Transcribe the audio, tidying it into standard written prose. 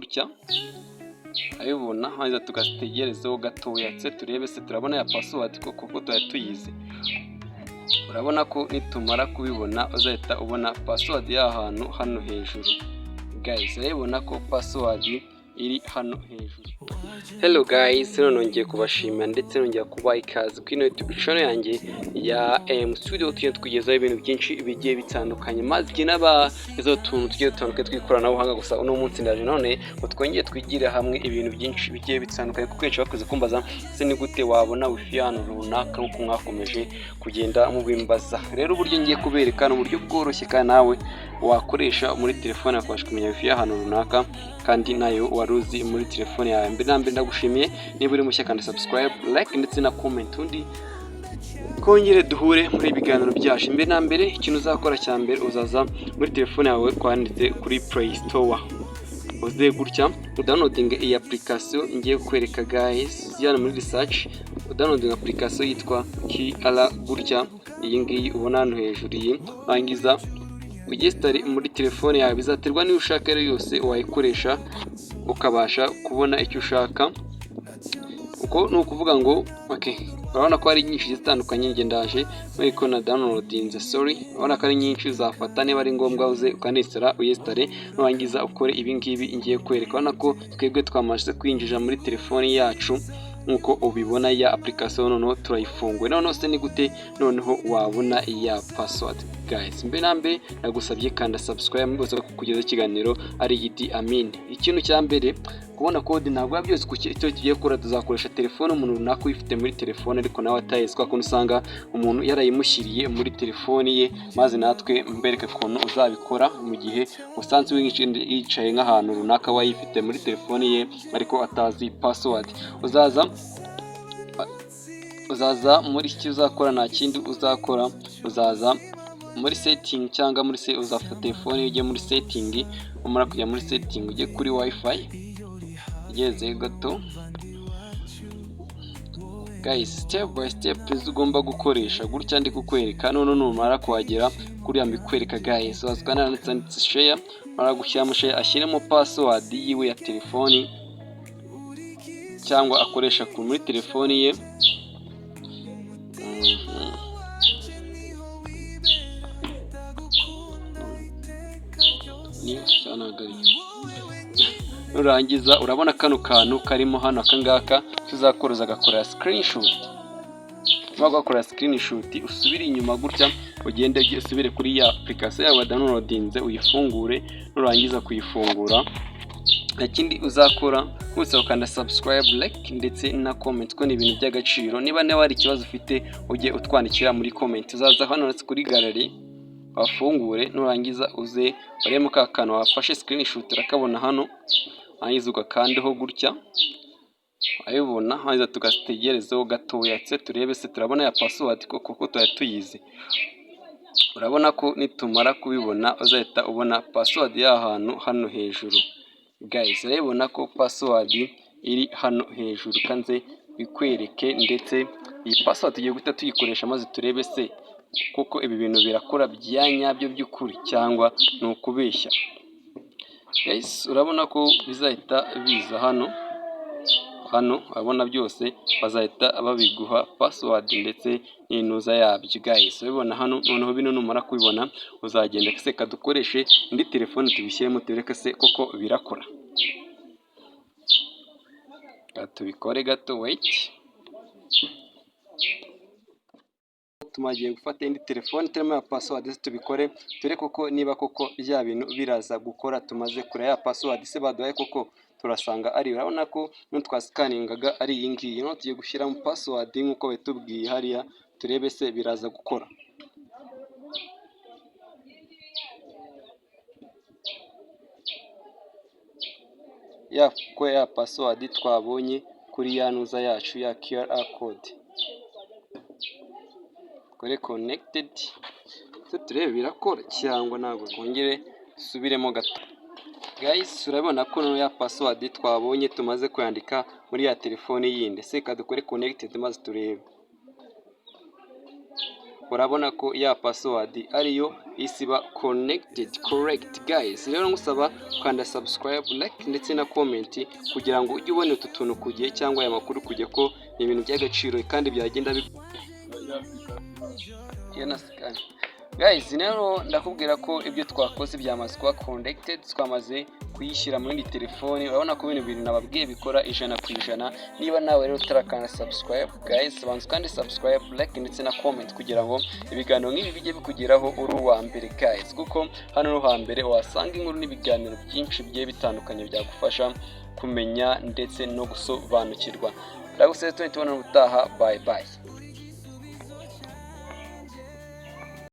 Gutya urabibona, hanyuma tugategerezeho gatoya, ndetse turebe se turabona ya password koko, kuko tuba tuyizi. Urabona ko nitumara kubibona uzahita ubona password y'ahantu hano hejuru. Guys, urabibona ko password iri hano hejuru. Hello guys, none nongeye kubashimira ndetse nongera kubaha ikaze kuri ino YouTube channel yanjye ya M Studio. Tugenda tukugezaho ibintu byinshi bigiye bitandukanye, maze igihe n'abagezaho utuntu tugiye dutandukanye tw'ikoranabuhanga. Gusa uno munsi ndaje none ngo twongere twigire hamwe ibintu byinshi bigiye bitandukanye, kuko kenshi bakunze kumbaza: "Se ni gute wabona wifi hano runaka?" Nk'uko mwakomeje kugenda mubimbaza, rero uburyo ngiye kubereka ni uburyo bworoshye kandi nawe wakoresha muri telefone, ukabasha kumenya wifi y'ahantu runaka kandi nayo wari uzi muri telefone yawe. Mbere na mbere ndagushimiye. Niba uri mushya, kandi subscribe, like ndetse na comment, undi twongere duhure muri ibiganiro byacu. Mbere na mbere, ikintu uzakora cya mbere, uzaza muri telefone yawe kwanditse kuri Play Store, uze gutya udownloading iyi application ngiye kukwereka. Guys, hano muri research udownloading application yitwa QR gutya, iyi ngiyi ubona hano hejuru iyi. Rangiza uyinstalle muri telefone yawe. Bizaterwa niba ushaka rero, yose wayikoresha ukabasha kubona icyo ushaka. Uko ni ukuvuga ngo, okay, urabona ko hari nyinshi zitandukanye. Njye ndaje muri ko na downloadinze, sorry. Urabona ko ari nyinshi, uzafata niba ari ngombwa uze ukaninstalla, uyinstalle, nurangiza ukore ibi ngibi ngiye kwereka. Urabona ko twebwe twamaze kwinjira muri telefoni yacu nk'uko ubibona ya application, noneho turayifunguye. Noneho se ni gute noneho wabona ya password? Guys, mbere na mbere nagusabye kanda subscribe mbose kugeza ikiganiro ari Idi Amin. Ikintu cya mbere, kubona code ntabwo biba byose. Kuko icyo tugiye gukora, tuzakoresha telefone umuntu runaka uyifite muri telefone ariko nawe atayizi, kwa kuntu usanga umuntu yarayimushyiriye muri telefoni ye, maze natwe mbereke ukuntu uzabikora mu gihe usanze yicaye nk'ahantu runaka wayifite muri telefoni ye ariko atazi password. Uzaza muri icyo uzakora, nta kindi uzakora, uzaza muri setting cyangwa muri se uzafata telefone ujye muri setting. Umara kujya muri setting, ujye kuri WiFi ugeze gato. Guys, step by step ugomba gukoresha gutya ndi kukwereka. None numara kuhagera kuriya mbikwereka, guys, waza handitse share. Mara gushyiramo share, ashyiremo password yiwe ya telefoni cyangwa akoresha muri telefoni ye. Nurangiza urabona kano kantu karimo hano, akangaka tuzakoroza, agakora screenshot. Numara gukora screenshot, usubire inyuma gutya, ugende usubire kuri ya application yawe downloadinze, uyifungure. Nurangiza kuyifungura, nta kindi uzakora, wese ukanda subscribe, like ndetse na comment, ko ni ibintu by'agaciro. Niba nawe hari ikibazo ufite, ujye utwandikira muri comment. Uzaza hano kuri gallery wafungure, nurangiza uze uremo ka kantu wafashe screenshot, urakabona hano, warangiza ugakandeho gutya, urabibona. Hanyuma tugategerezeho gatoya, ndetse turebe se turabona ya password koko, kuko tuba tuyizi. Urabona ko nitumara kubibona uzahita ubona password y'ahantu hano hejuru. Guys, urabibona ko password iri hano hejuru. Kanze bikwereke, ndetse iyi password tugiye guhita tuyikoresha, maze turebe se kuko ibi bintu birakora bya nyabyo by'ukuri cyangwa ni ukubeshya. Guys, urabona ko bizahita biza hano. Hano urabona byose bazahita babiguha, password ndetse n'intuza yabyo. Guys, urabibona hano. Noneho bino numara kubibona, uzagenda se kadukoreshe indi telefone tubishyiremo, tureke se koko birakora. Tubikore gato, wait. Tumagiye gufata indi telefone itarimo ya password, tubikore ture koko niba koko bya bintu biraza gukora. Tumaze kure ya password se baduhaye koko turasanga ari, urabona ko twasikaningaga ari iyi ngiyi. Noneho tugiye gushyiramo password nk'uko bitubwiye hariya, turebe se biraza gukora. Ya ko ya password twabonye kuri ya ntuza yacu ya QR code, kore connected, turebe birakora cyangwa ntabwo. Twongere dusubiremo gato. Guys, urabona ko ya password twabonye tumaze kuyandika muri ya telefone yindi. Se kadukore connected maze turebe. Urabona ko ya password ariyo isiba connected, correct. Guys, rero ngusaba kanda subscribe, like ndetse na comment kugira ngo ujye ubona utu tuntu ku gihe cyangwa aya makuru ku gihe, ko ni ibintu by'agaciro kandi byagenda bi. Guys, rero ndakubwira ko ibyo twakoze byamaze kuba connected, twamaze kuyishyira muri iyi telefoni. Urabona ko bino bintu nababwiye bikora 100%. Niba nawe rero utarakanda subscribe, guys, banza kandi subscribe, like ndetse na comment kugira ngo ibiganiro nk'ibi bijye bikugeraho uri uwa mbere, guys, kuko hano no hambere wasanga inkuru n'ibiganiro byinshi bigiye bitandukanye byagufasha kumenya ndetse no gusobanukirwa. Ndagusaba, tubona ubutaha. Bye bye.